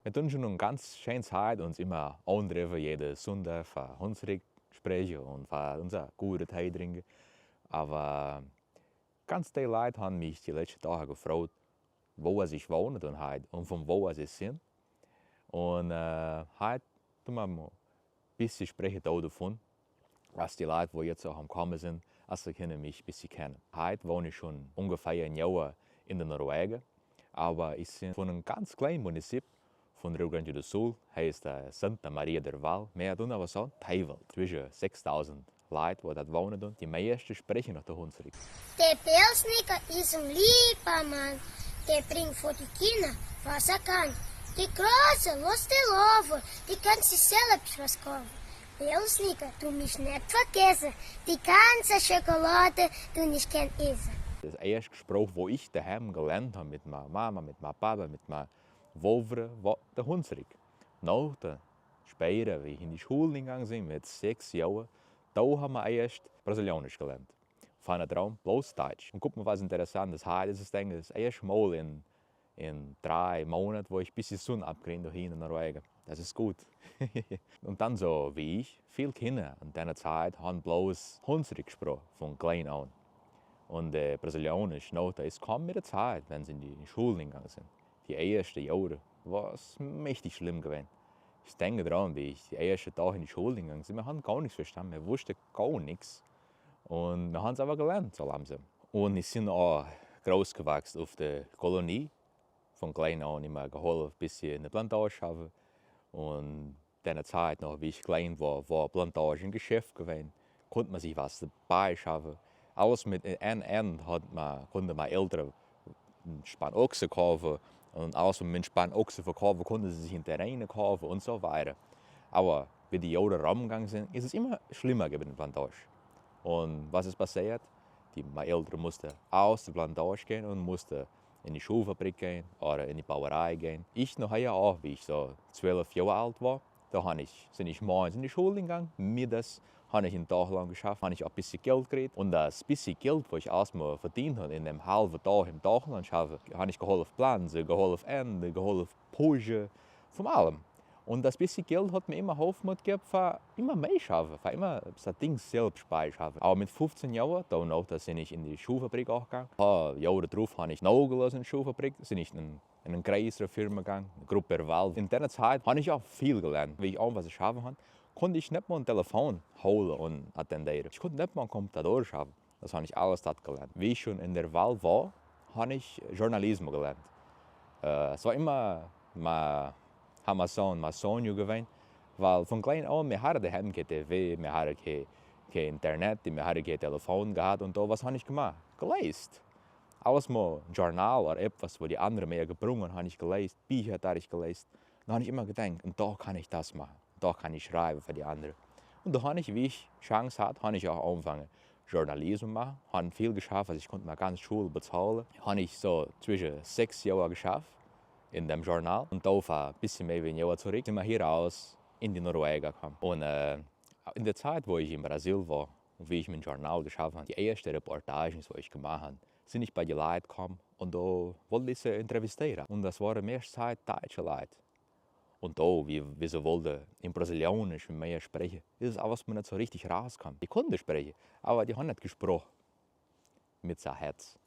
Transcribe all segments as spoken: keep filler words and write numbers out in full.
Mer dun schun ne ganz schäne Ziet uns immer aundriwwe, jede Sunda fa Hunsrück spreche un fa unse gode Tee drinke. Äwa ganz dee Leit han mich de letschte Doag gefroacht, wo as ich wone un heit un vun wo as ich sin. Un, äh, heit dun mer mol bissje spreche dovun, as de Leit, wo jetz aul am Kome sin, as se kenne mich bissje kenne. Heit won ich schun ungefähr een Joa in de Norwege, äwa ich sin vun een ganz kleen Munizip vun Rio Grande do Sul, heet, äh, Santa Maria del Valle, mer dun äwa saje Teiwelt, zwische sechsdausend Leit, wo dat wone dun, de mieeschte spreche noch de Hunsrück. De Pälsnicker is een leewa Mann, de bringt fa de Kinner, was hä kann. De Große losst de loofe, de kann sich selvscht was koffe. Pälsnicker, du mich net vergesse, de ganze Schokolade du nich kann esse. De ieeschte Sproch, wo ich doheim gelernt han mit mei Mama, mit mei Papa, mit mei Wower, wor de Hunsrück. Noch de späda, wie ich in de Schol engange sin, mit sechs Joa, do han mer ieescht Brasilianisch gelernt. Vun do aun bloß Deitsch. Un guck mol, was Interessantes. Heit is et, denk ich, et ieeschte Mol in, in dree Monat, wo ich bissje Sunn afkrie hie in Norwege. Dat is god. Un dann, su wie ich, vill Kinner en dee Ziet han bloß Hunsrück gesproche, vun kleen aun. Un, äh, Brasilianisch, no, dat is kaum met de Ziet, wan se in de Schol engange sin. De ieeschte Joare wor et mächtig schlemm gewäse. Ich denk doaraun, wie ich de ieeschte Doag in de Schol engange sin, mer han gor nix vestange, mer wusste gor nix. Un mer han et äwa gelernt, su langsam. Un ich sin aul groß gewose uf de Kolonie. Vun kleen aun immer geholfe, bissje en de Plantage schaffe. Un dee Ziet noch, wie ich kleen wor, wor Plantage een Geschäft gewäse. Kunnt mer sich was dobei schaffe. Aules met een Enn han mer, kunnt mer Eltere een Spann Ochse koffe. Un aules, wan mer een Spann Ochse verkoffe, kunt mer sich een Terrain koffe un su wieter. Äwa wie de Joare romgange sin, is et immer schlemma gewäse en de Plantage. Un was es passeet? De, mei Eltere musste aus de Plantage gahn un musste en de Schohfabrik gahn ooda en de Bauerei gahn. Ich noch, jo, aul, wie ich su zwölf Joa oolt wor, do han ich, sin ich morgens en de Schol engange, middags han ich een Doag lang geschafft, han ich aul bissje Jelt gekjräge. Un dat bissje Jelt, wo ich ieescht mol vedient han, en däm halve Doag em Doag lang schaffe, han ich geholfe planze, geholfe ende, geholfe pushe, vun allem. Un dat bissje Jelt hot mer immer Hofmoot jejäft, fa immer mea schaffe, fa immer soo Dinge selvscht beischaffe. Äwa met fuffzehn Joa, do noch, do sin ich en de Schohfabrik aul gange. Poa Joare drop han ich nohjeloost en de Schohfabrik, sin ich en, en eene jrösere Firma gange, Gruppe Erwald. En dee Ziet han ich aul vill gelernt. Wie ich aunfung schaffe han, kunnt ich net mol een Telefon hole un attendere. Ich kunnt net mol een Computador schaffe. Dat han ich aules doa gelernt. Wie ich schun en Erwald wor, han ich Journalismus gelernt. Äh, et wor immer mei, mei Sono, mei Sono gewäse, wiel vun kleen aun, mer harre doheim kjeen T V, mer harre kjeen, kjeen Internet, mer harre kjeen Telefon jehaut un do, was han ich jemoakt? Jeläst. Aules mol Journal ooda etwas, wo de andere mea jebrunge han, han ich jeläst, Biecha han ich jeläst. Do han ich immer jedenkt, un do kann ich dat moaken. Do kann ich schrieve fa de andere. Un do han ich, wie ich Chance haud, han ich aul aunjefonge Journalismus moaken, han vill jeschafft, aus ich kunnt mei gaunze Schol bezahle. Han ich su zwische sechs Joa jeschafft en däm Journal. Un do fa bissje mea wie een Joa trigj sin mer hia rut en de Norwege jekomme. Un, äh, en de Ziet, wo ich en Brasil wor un wie ich met däm Journal jeschafft han, de ieeschte Reportages, wo ich jemoakt han, sin ich bie de Leit jekomme un do wollt ich se entrevistere. Un dat wore mieeschte Ziet deitsche Leit. Un do, wie, wie se wollte en Brasilianisch met mie spreche, es et aules mol net su richtig rutjekomme. De kunde spreche, äwa de han net jesproche met sien Hoat.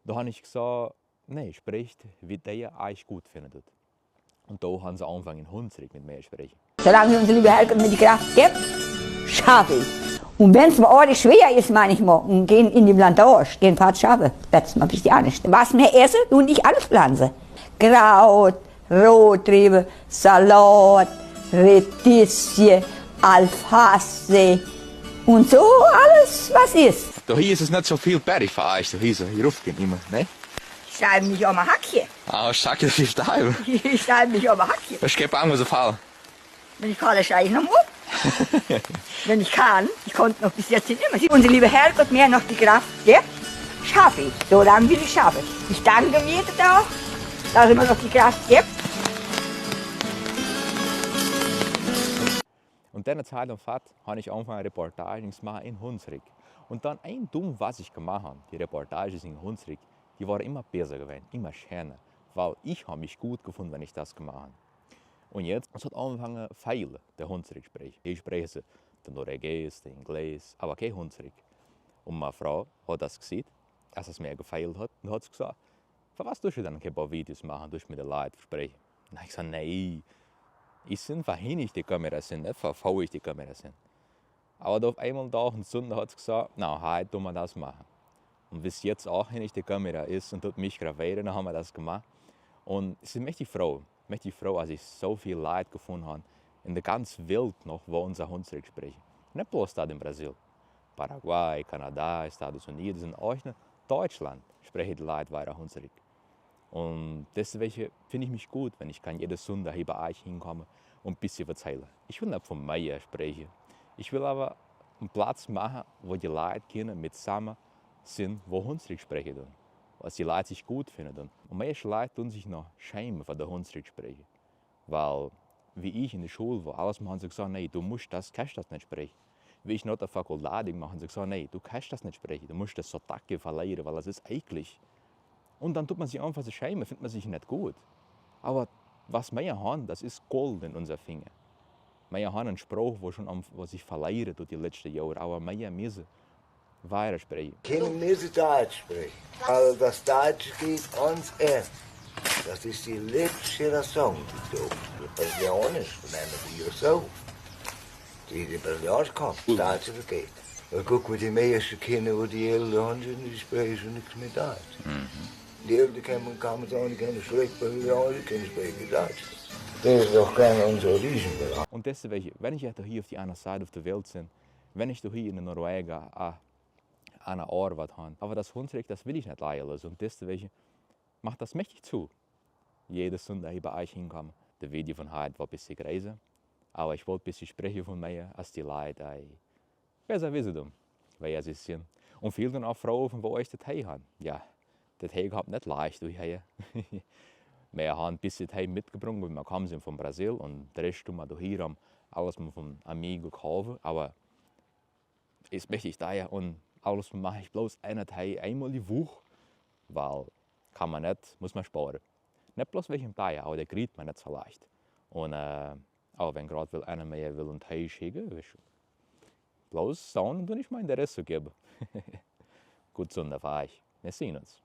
Do han ich jesacht, nä, sprecht, wie ehr et god finje dot. Un do han se aunjefonge, en Hunsrück met mie spreche. Solang unse leewe Herrgott mer de Kraft jeft, schaff ich. Un wenn et mer oadich schwoa es manchmol un geh en de Plantage, geh fort schaffe, dat es mer e bessje aundasch. Was mer esse, dun ich aules planze. Kraut, Rotriewe, Salat, Retisje, Alface un su aules, was es. Doch hia es et net su vill Berg fa eich, doch hia su, hia ruff ich immer, ne? Ich schreib mich um ein Hackje. Ah, ich sag dir, wie steil. Ich schreib mich um ein Hackje. Ich geb an, wo sie fallen. Wenn ich falle, steig ich noch mal. Wenn ich kann, ich konnte noch bis jetzt nicht immer. Unser lieber Herrgott mir noch die Kraft gibt, schaffe ich, solange wie ich schaffe. Ich danke mir auch, dass er mir noch die Kraft gibt. Un denne Zeit em Fahrt han ich aunjefonge Reportagen ze moaken en Hunsrück. Un dann een Ding, wat ich jemoakt han, de Reportagen en Hunsrück, dee wore immer besser jeworden, immer scheener, wiel ich han mich god jefungen, wan ich dat jemoakt han. Und jetzt, es hat angefangen, fehlen, der Hunsrück sprechen. Ich spreche sie, der Norwegisch, der Englisch, aber kein Hunsrück. Und meine Frau hat das gesehen, als es mir gefehlt hat, und hat gesagt: „Für was tust du dann kein paar Videos machen, tust mit den Leuten sprechen?“ Und ich sage: „Nein, ich sind, für hin ich die Kamera sind, nicht für, wo ich die Kamera sind.“ Aber da auf einmal da auf den Sonntag hat sie gesagt: „Na, heute tun wir das machen.“ Und bis jetzt auch, wenn ich die Kamera ist und tut mich gravieren, dann haben wir das gemacht. Und sie möchte froh, möchte froh, dass ich so viel Leute gefunden habe in der ganzen Welt noch, wo unser Hunsrück sprechen. Nicht bloß da in Brasil. Paraguay, Kanada, Estados Unidos und auch in Deutschland sprechen die Leute weiter Hunsrück. Und deswegen finde ich mich gut, wenn ich kann jeden Sonntag hier bei euch hinkommen und ein bisschen erzählen. Ich will nicht von mir sprechen. Ich will aber einen Platz machen, wo die Leute können mit zusammen sind, wo Hunsrück sprechen tun. Was die Leute sich gut finden tun. Und manche Leute tun sich noch schämen, von der Hunsrück sprechen. Weil, wie ich in der Schule war, alles haben sie gesagt: „Nein, du musst das, kannst das nicht sprechen.“ Wie ich noch der Fakultät gemacht habe, haben sie gesagt: „Nein, du kannst das nicht sprechen, du musst das Sotaque verlieren, weil das ist eklig.“ Und dann tut man sich einfach so schämen, findet man sich nicht gut. Aber was wir haben, das ist Gold in unser Finger. Wir haben einen Spruch, wo schon am, wo sich verlieren tut die letzten Jahre, aber wir müssen weiter sprechen. Können wir sie Deutsch sprechen? Also das Deutsche geht uns an. Das ist die letzte Rassung, die da. Die Brasilianer, nennen wir die so. Die, die Brasilianer kommen, das Deutsche vergeht. Und guck mal, die meisten Kinder, wo die Eltern haben, sind, die sprechen schon nichts mehr Deutsch. Die Eltern kann man, kann man sagen, die können schlecht Brasilianer, die können sprechen Deutsch. Das ist doch kein unser Riesenbereich. Und deswegen, wenn ich jetzt hier auf die andere Seite auf der Welt bin, wenn ich doch hier in der Norwegen, ah, an der Arbeit habe, aber das Hunsrück, das will ich nicht leiden lassen. Und deswegen macht das mächtig zu, jeden Sonntag hier bei euch hinkommen. Der Video von heute war ein bisschen größer, aber ich wollte ein bisschen sprechen von mir, als die Leute, ey. Wer sei wissen dumm, wer sie sind. Und viele dann auch froh, von wo ich das Tee habe. Ja, der Tee kommt nicht leicht durch hier. Wir haben ein bisschen Tee mitgebracht, weil wir kommen sind von Brasil und der Rest tun wir hier haben alles mal vom Amigo kaufen, aber ist mächtig teuer und alles mache ich bloß einen Tee einmal die Woche, weil kann man nicht, muss man sparen. Nicht bloß wegen dem Tee, aber der kriegt man nicht so leicht. Und äh, auch wenn gerade will einer mir will einen Tee schicken, ist bloß sagen und dann ist mein Interesse geben. Gut, so, da fahre ich. Wir sehen uns.